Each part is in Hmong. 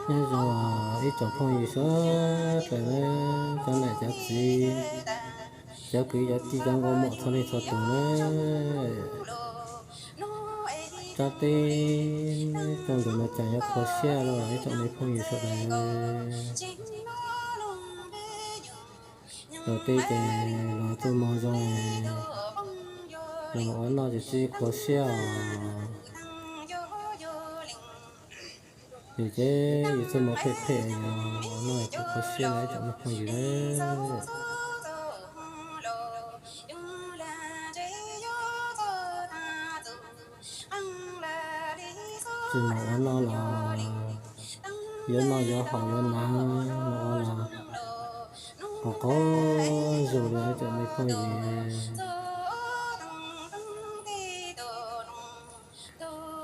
Nyob zoo ib tsoom phooj ywg sawv daws na, cov niam cov txiv, cov kwv cov tij, cov nkauj muam txhua leej txhua tus na. Tsob teb rau ntawm no cas yuav kho siab los ib tsoom me phooj ywg sawv daws. Los teb ces los tuaj mloog zoo, los ua noj ces tsis kho siab os. Yus ces yus txoj hmoo phem phem, yus ua noj tsis kho siab na ib tsoom me phooj ywg. Tsis mus ua noj los yuav noj yuav haus yuav hnav, mus ua los qhov qhov zus li ib tsoom me phooj ywg.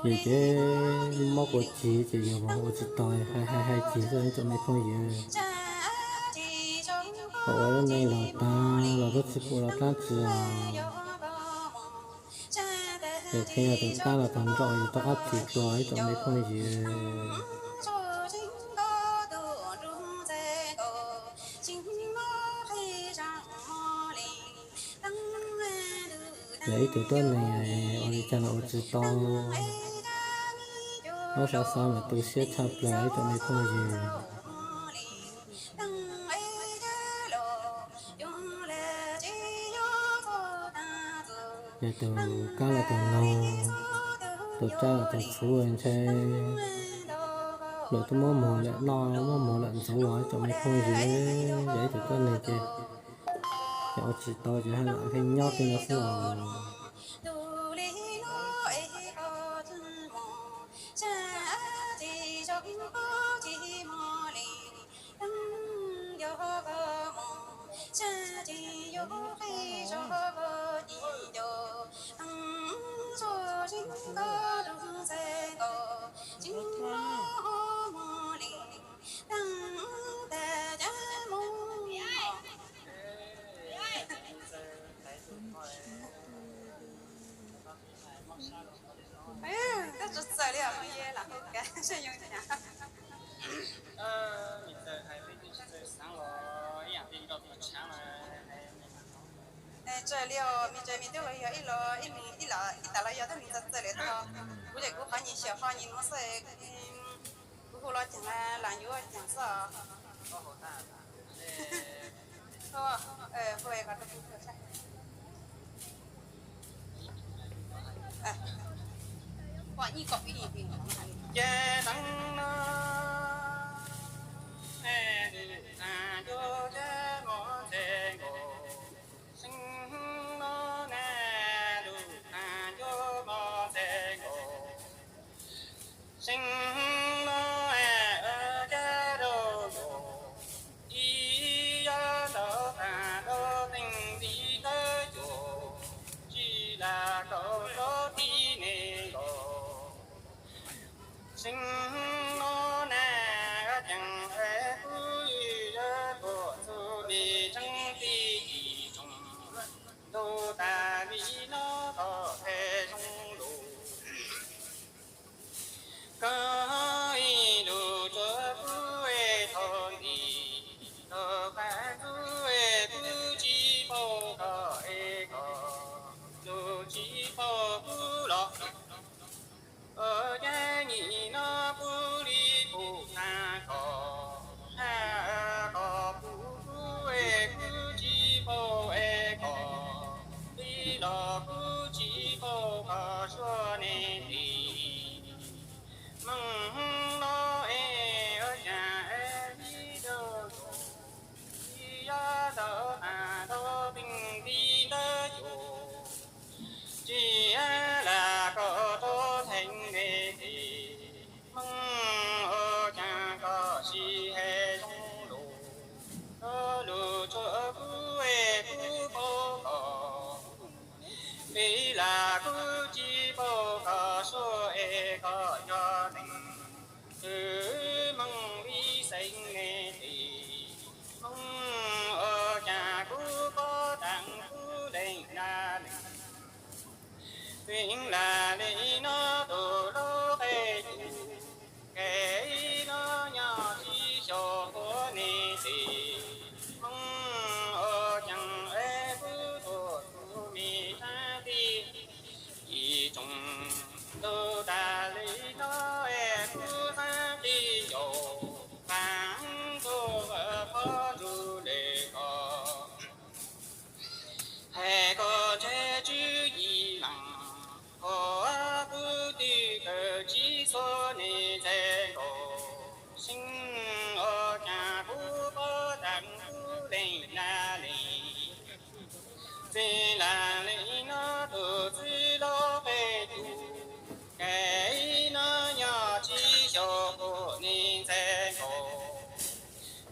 Yus ces mob kua cig ces yus ua tsis tau, hais hais hais cig xwb ib tsoom me phooj ywg. Ua lub neej los tag los twb tsis pum los dlaab tsi os. Ces qhia tus dlaab los tag nrho yus rov qab tsis dua ib tsoom me phooj ywg. Yog ib tug tuab neeg ua li cas los ua tsis tau, muab xav xav mas tu siab tshaj plaws ib tsoom me phooj ywg. Yog tus kab los tus noog, tus tsab los tus txhuv ntshe luag twb muab muag lawm noj, muab muag lawm ntxuav ib tsoom me phooj ywg. Yog ib tug tuab neeg ces yog ua tsis tau ces haj lam nyob tej no xwb os. Koj tsis txawj li os, lam hu kav seb yoo cas. Txawj li os, me txawj me twb los yog ib los ib los ib tas los yog tab me txawj txawj li tag. Kuv ces kuv qhov nyias xyaum qhov nyias nuav xwb. Kuv hu los caag lam yuav caag xwb. Ces teeb no ne lug tag ncuab cab mov ntxhe nkaus, seeb no ne lug tag ncuab mov ntxhe nkaus, seeb no cab rau nkaus, ib yam ntawd tag nrho teej nti tawb cuag, tsi lam kaum rov tib neeg nkaus. Seeb no na caag es kuv yawg tuam txug me tseeb tij yim tsoom, ntuj tas li no tog qhe zoo lug. Koj ib lug tsuab kuv es thaum ntxiv, tog qab kuv es kuv tsi paub koj es koj lug tsi paub kuv los. Ua caag nyim no kuv li pum tag koj, hab koj pum kuv es kuv tsi paub es koj li los kuv tsi paub koj suab ne ntxiv. Moog no es ua caag es ib tug, ib yam ntawd tag nrho teej nti tawb cuag, tsi lam koj rov theej ne ntxiv. Moog ua caag koj sib hais zoo lug, lug tsuab kuv es kuv paub koj, li los kuv tsi paub koj suab es koj yog neeg twg. Moog li xeev ne ntxiv, moog ua caag kuv pov taag kuv leej na neeg. Txij lam li no tug lub qe yug, ke ib no nyob txhua niam ntxhais nkaus, seev ua caag kuv pab taag kuv leej laj leej. Txij laj leej nuav tug txwj laug qe tug, kaij nuav nyob tsib xyoos kuv niam ntxhais nkaus.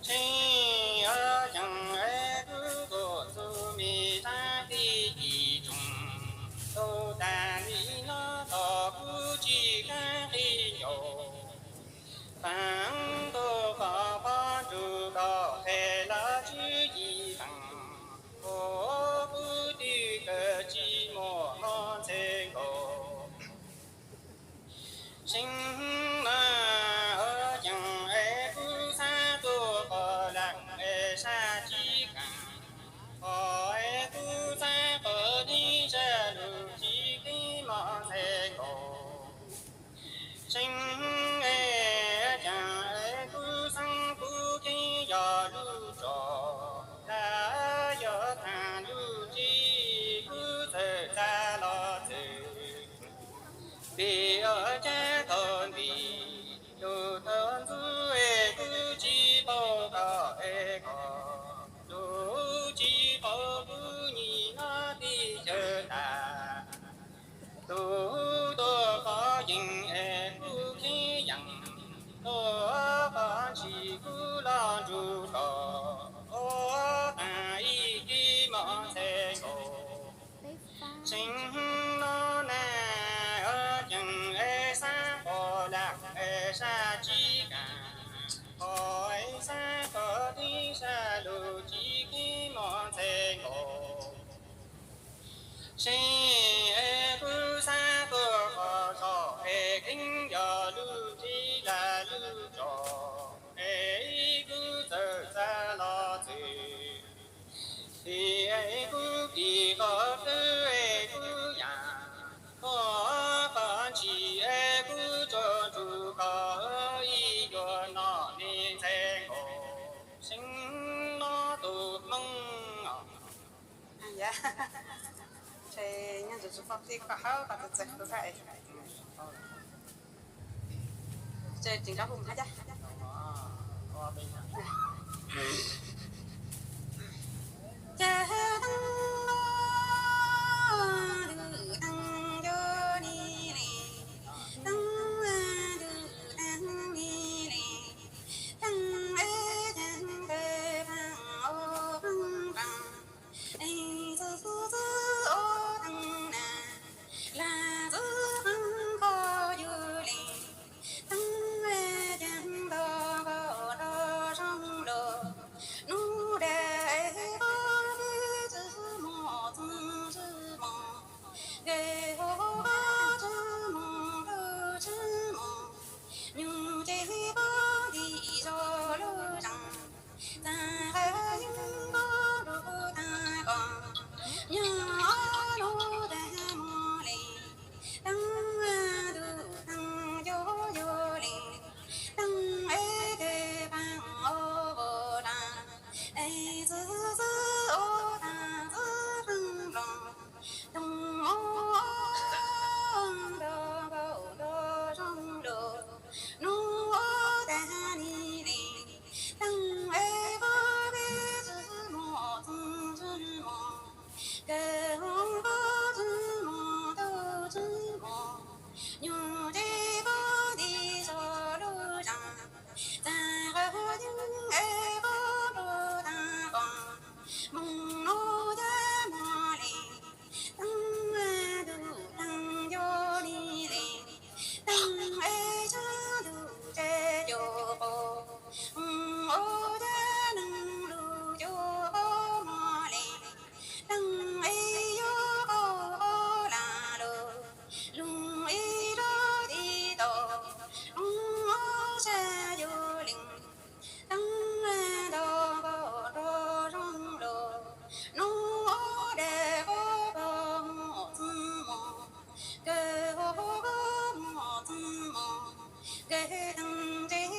Seev ua caag es kuv tuaj txug me tag kis tsoom, tau tag li nuav tos kuv tsi kaaj qi ncaus. Faam tug qhov pob ntsug tau qe lawv tswv yim teem, ua kuv twb kawg tsi muaj mob ntxhe nkaus. Seev mas ua caag es kuv xaav tuaj qhov laaj es sab tsib kaam, qhov es kuv xaav qhov tib sab lug tsi keeb mob ntxhe nkaus. Seev es caag es kuv xaav kuv keeb yog lub tsov, lawv yog taag lub tsi kuv txawm txav los txwm. Vim ua caag thaum ntxiv lug thaum ntxuv es kuv tsi paub koj es koj lug tsi paub kuv nyim nuav tib chaw tas. Tug tuaj qhov yeej es kuv keeb yeej, tuaj qhov ntshis kuv loj ntsug koj, ua taag ib kis mob ntxhe nkaus. Seev nuav na, ua caag es xaav qhov laaj es sab tsib kaam, qhov es xaav koj tib sab lug tsi keeb mob ntxhe nkaus. Seev es kuv xaav tuaj qhov tso es keeb yog lub tsi laj lub tsov, es kuv txawm txav los txwm. Vim es kuv kis qhov twg es kuv yaam, tuaj qhov ntshis es kuv tsuas ntsug koj ib yuav no niam ntxhais nkaus. Seev nuav tug Hmoob os. Ntshe nyob ntawm tsis paub tib koj hawb koj txawj txawj kuv hab es. Tseem nrov hu hab cas. Cas teeb ntuj teeb ncu li li, teeb ntuj teeb li li, teeb es teeb peb pheej ua pheej pheej. Es txwv txwv ua teeb na, lam txwv qeeb koj yug li. Teeb es caag tau koj rov zoo lug, nub dag es koj txwv mos txwv txwv mos, nkes hauv koj txwv mos lug txwv mos, nyug ces koj ntim zog lug zeeg. Txav qhov yeeb koj lug taag koj, nyuag ob lub taag mog li. Teeb ntuj teeb yug yug li, teeb es kej paag ua vag ras, es txwv txwv ua taag txwv qeeb nploos, toog ua nrov npaum nrov zoo lug, nub ua taag li li, teeb es koj peb txwv mos txwv mos, nkes hauv koj txwv mos txwv mos, nyug ces koj ntim zog lug zeeg. Txav qhov yeeb es koj lug taag koj, moog nub cas mog li. Teeb ntuj teeb yug li li, teeb es tsav ntuj tsav cuag qaum, ua cas neeg lug cuag qaum mog li. Teeb es yog qaum qaum lag lug, lug ib zag tiv tau, lug ob sab yug leej. Teeb ntuj npaum nrov zoo lug, nub dag koj pog mos txwv mos, nkes hauv koj mos txwv mos, nkes teeb ntsis